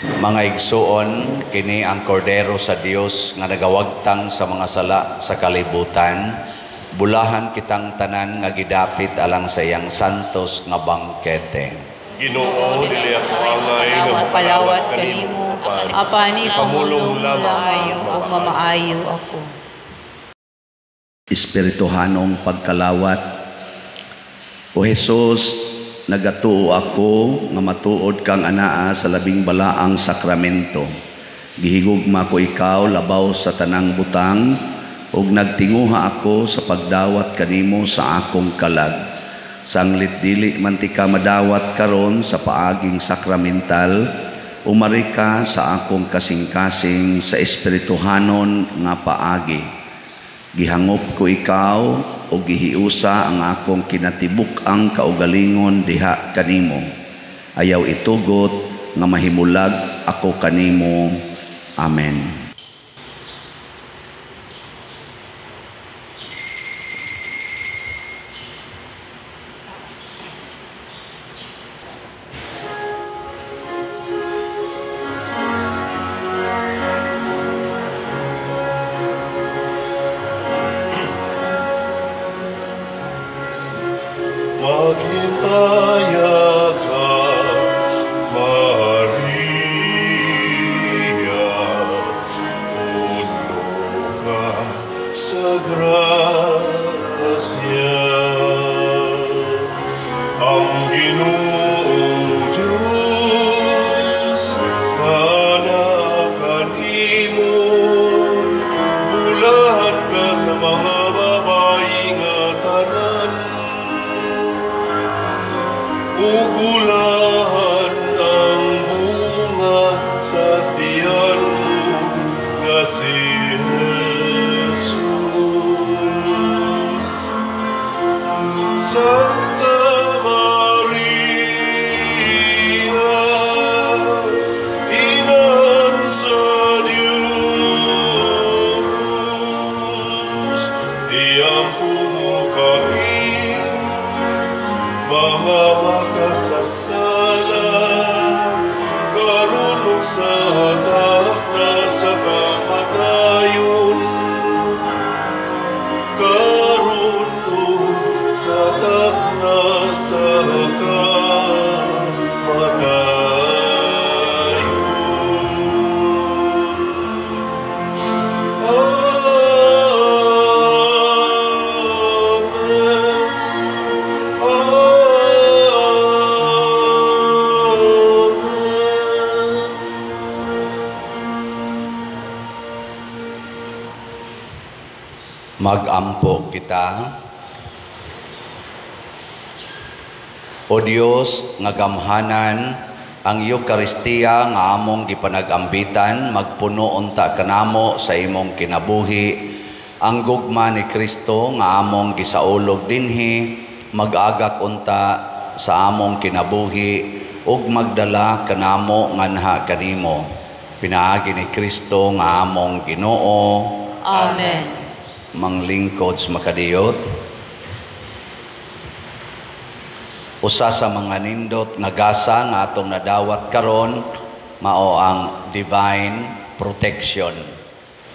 Mga igsuon, kini ang kordero sa Dios nga nagawagtang sa mga sala sa kalibutan. Bulahan kitang tanan nga gidapit alang sa iyang santos nga bangkete. Ginoo, dili ako angay nga mapalawat kanimo, apan ipamulong lamang ug mamaayo ako. Espirituhanong pagkalawat. O Jesus, nagatuo ako nga matuod kang anaa sa labing balaang sakramento. Gihigugma ko ikaw labaw sa tanang butang, ug nagtinguha ako sa pagdawat kanimo sa akong kalag. Sanglit dili man ti ka madawat karon sa paaging sakramental, umari ka sa akong kasing-kasing sa espirituhanon nga paagi. Gihangop ko ikaw o gihiusa ang akong kinatibuk-ang kaugalingon diha kanimo. Ayaw itugot nga mahimulag ako kanimo. Amen. Maghimaya ka, Maria, puno ka sa grasya. Ang Ginoong Diyos, anaa kanimo, bulahan ka sa mga babayi nga tanan, ug bulahan ang bunga sa tiyan mo nga si Jesus. Santa Maria, Inahan sa Diyos, iampo mo kami, mga makasasala, karon ug sa takna sa kamatayon. Karon ug sa takna sa kamatayon. Amen. Amen. Magampo kita. O Dios nga gamhanan, ang Eukaristiya nga among gipanagambitan, magpuno unta kanamo sa imong kinabuhi. Ang gugma ni Kristo nga among gisaulog dinhi, mag-agak unta sa among kinabuhi ug magdala kanamo nganha kanimo. Pinaagi ni Kristo nga among Ginoo. Amen. Manglingkod sa makadiyot. Usa sa mga nindot nga gasa nga atong nadawat karon mao ang divine protection.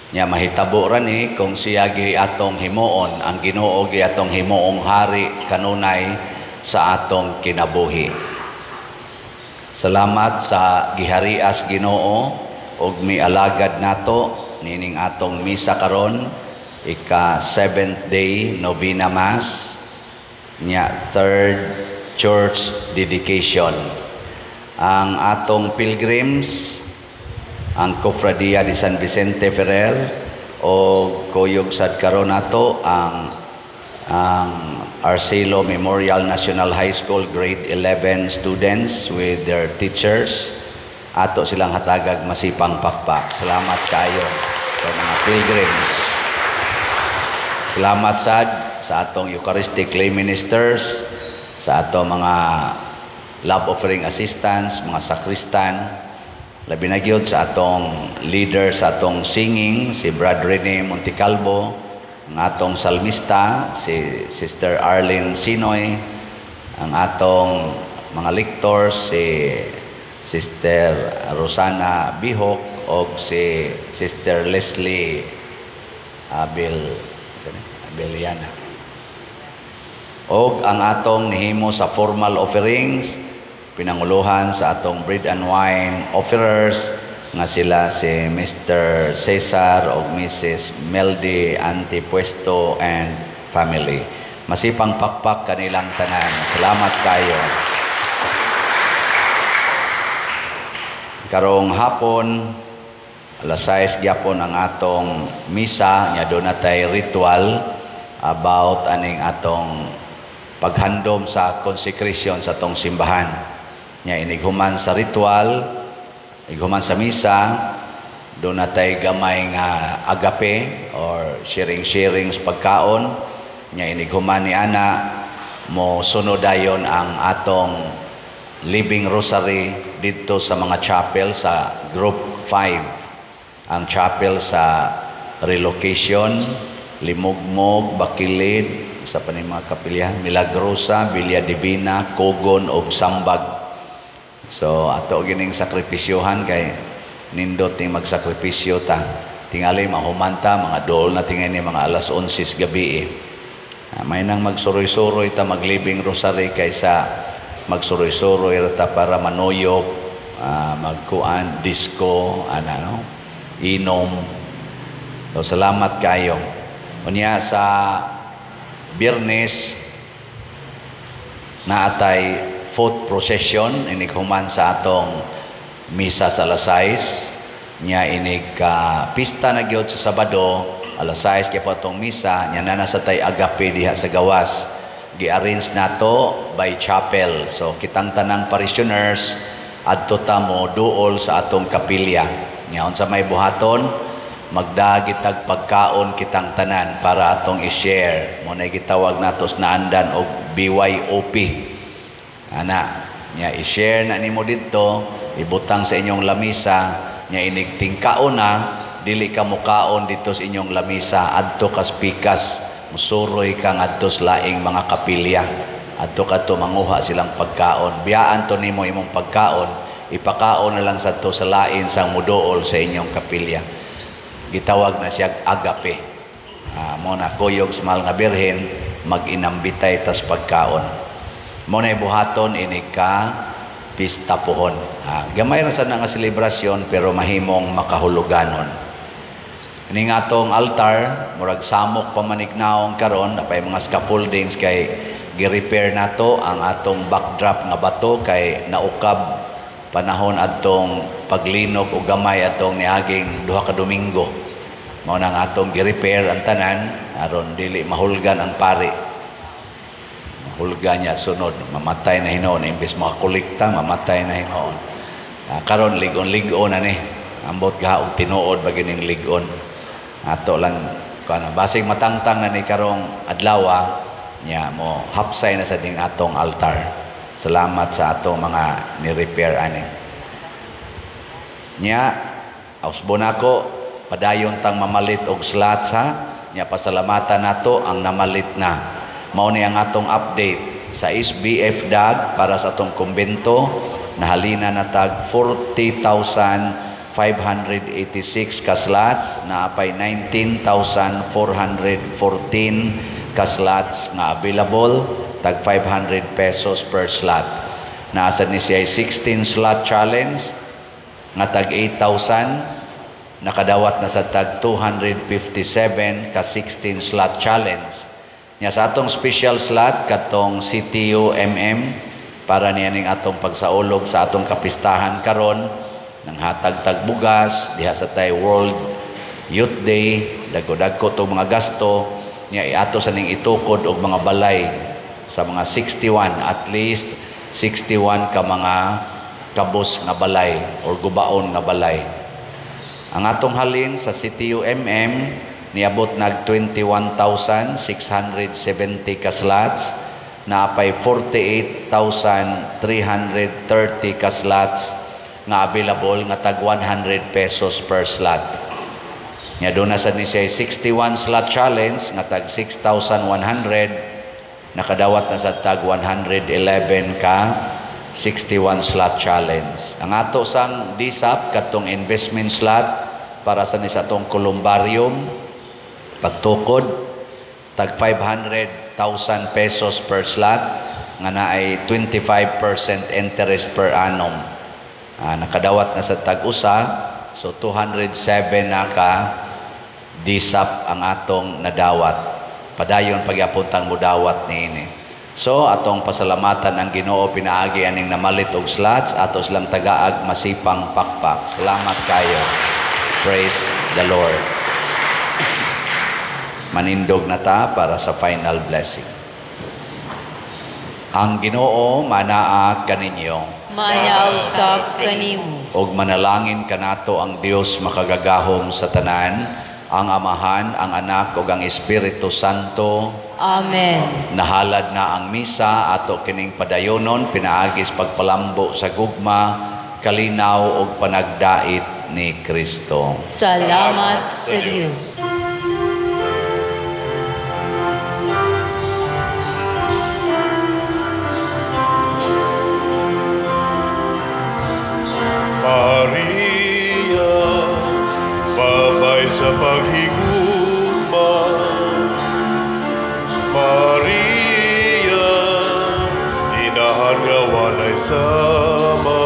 Nya mahitabo ra ni kung siya gi atong himuon, ang Ginoo gi atong himuong hari kanunay sa atong kinabuhi. Salamat sa giharias Ginoo ug mialagad nato nining atong misa karon, ika 7th day novena mass, nya third church dedication. Ang atong pilgrims, ang Cofradia de San Vicente Ferrer, o kuyog sad karon nato ang Arcelo Memorial National High School grade 11 students with their teachers. Ato silang hatagag masipang pakpak. Salamat kayo sa mga pilgrims. Salamat sad sa atong Eucharistic lay ministers, sa atong mga love offering assistants, mga sakristan, labi na gyud sa atong leader sa atong singing, si Brad Rene Montecalvo, ang atong salmista, si Sister Arlene Sinoy, ang atong mga lectors, si Sister Rosana Bihok o si Sister Leslie Abel Abeliana. Og ang atong nihimo sa formal offerings, pinanguluhan sa atong bread and wine offerers nga sila si Mr. Cesar o Mrs. Meldy Antipuesto and family. Masipang pakpak kanilang tanan. Salamat kayo. Karong hapon, alas 6 gyapon ang atong misa, nya doon natay ritual about aning atong paghandom sa consecration sa atong simbahan. Nya inighuman sa ritual, ighuman sa misa, doon natay gamay nga agape or sharing-sharing sa pagkaon. Nya inighuman ni ana, mo sunod dayon ang atong Living Rosary didto sa mga chapel sa Group 5. Ang chapel sa Relocation, Limugmog, Bakilid, sa pa ni mga kapilya, Milagrosa, Villa Divina, Kogon ug Sambag. So ato gining sakripisyohan kay nindot ning magsakripisyo ta. Tingali mahumanta mga dool na tingali ni mga alas 11 gabi. May nang magsuroy-suroy ta maglibing rosary kaysa magsuroy-suroy ra ta para manuyop, magkuan disco, ana no, inom. So salamat kayo. Unya sa Biyernes naatay fourth procession inig human sa atong misa sa alas 6. Nya inig ka pista na gyud sa Sabado alas 6 kay atong misa, nya na nasa tay agape diha sa gawas. Gi-arrange nato by chapel. So kitang tanang parishioners adto ta mo duol sa atong kapilya. Nya unsa may buhaton, magdagitag pagkaon kitang tanan para atong i-share. Mo na gitawag nato sa naandan og BYOP. Ana, nya i-share na nimo didto, ibutang sa inyong lamisa, nya inig tingkaon na, dili ka mukaon didto sa inyong lamisa, adto kas pikas, musuroy ka ngadto sa laing mga kapilya. Adto kadto manguha silang pagkaon. Biyaan to nimo imong pagkaon, ipakaon na lang sadto sa lain sang muduol sa inyong kapilya. Gitawag na siya agape. Mo na kuyog sa mahal nga Birhen, mag-inambitay tas pagkaon. Mo na ibuhaton inig ka pista pohon. Gamay ra sad na nga selebrasyon pero mahimong makahuluganon. Ini nga atong altar, murag samok pa manignaong karon, napay mga scaffoldings kay gi-repair nato ang atong backdrop nga bato kay naukab panahon adtong paglinog o gamay atong niaging 2 ka Domingo. Mao na ang atong gi-repair ang tanan aron dili mahulgan ang pari. Mahulgan niya sunod, mamatay na hinuon, imbes makakolekta, mamatay na hinuon. Karon ligon-ligon na ni. Ambot ka og tinuod ba gining ligon. Ato lang kuan, basig matangtang na ni karong adlaw nya mo hapsay na sa ding atong altar. Salamat sa atong mga ni-repair ani. Nya ausbon ako padayon tang mamalit og slots ha. Nya pasalamatan nato ang namalit na. Mao ni ang atong update sa SBF DAG para sa atong kumbento, nahalina na tag 40,500 586 ka slots, naapay 19,414 ka slots nga available, tag 500 pesos per slot. Naa sad ni siya 16 slot challenge nga tag 8,000, nakadawat na sa tag 257 ka 16 slot challenge. Nya sa atong special slot katong CTU MM para niya ning atong pagsaulog sa atong kapistahan karon nang hatag tag bugas diha sa tay World Youth Day, dagko-dagko tong mga gasto niya iato sa ning itukod og mga balay sa mga 61, at least 61 ka mga kabus nga balay or gubaon nga balay. Ang atong halin sa CTU MM niabot nag 21,670 ka slots, naapay 48,330 ka slots nga available nga tag 100 pesos per slot. Nya doon na sad ni siya 61 slot challenge nga tag 6,100, nakadawat na sa tag 111 ka 61 slot challenge. Ang ato sang DSAP katong investment slot para sa ni sa atong columbarium pagtukod tag 500,000 pesos per slot nga naay 25% interest per annum. Nakadawat na sa tag-usa, so 207 na ka DSAP ang atong nadawat. Padayon pagyapon tang mudawat niini. So atong pasalamatan ang Ginoo pinaagi aning namalit og slots, ato silang tagaag masipang pakpak. Salamat kayo. Praise the Lord. Manindog na ta para sa final blessing. Ang Ginoo manaa kaninyo. Manausap kanimo. Og manalangin kanato ang Dios makagagahom sa tanan, ang Amahan, ang Anak ug ang Espiritu Santo. Amen. Nahalad na ang misa ato kining padayonon pinaagis pagpalambo sa gugma, kalinaw ug panagdait ni Kristo. Salamat sa Dios. Maria, babay sa paghigugma. Maria, inahan nga walay sama.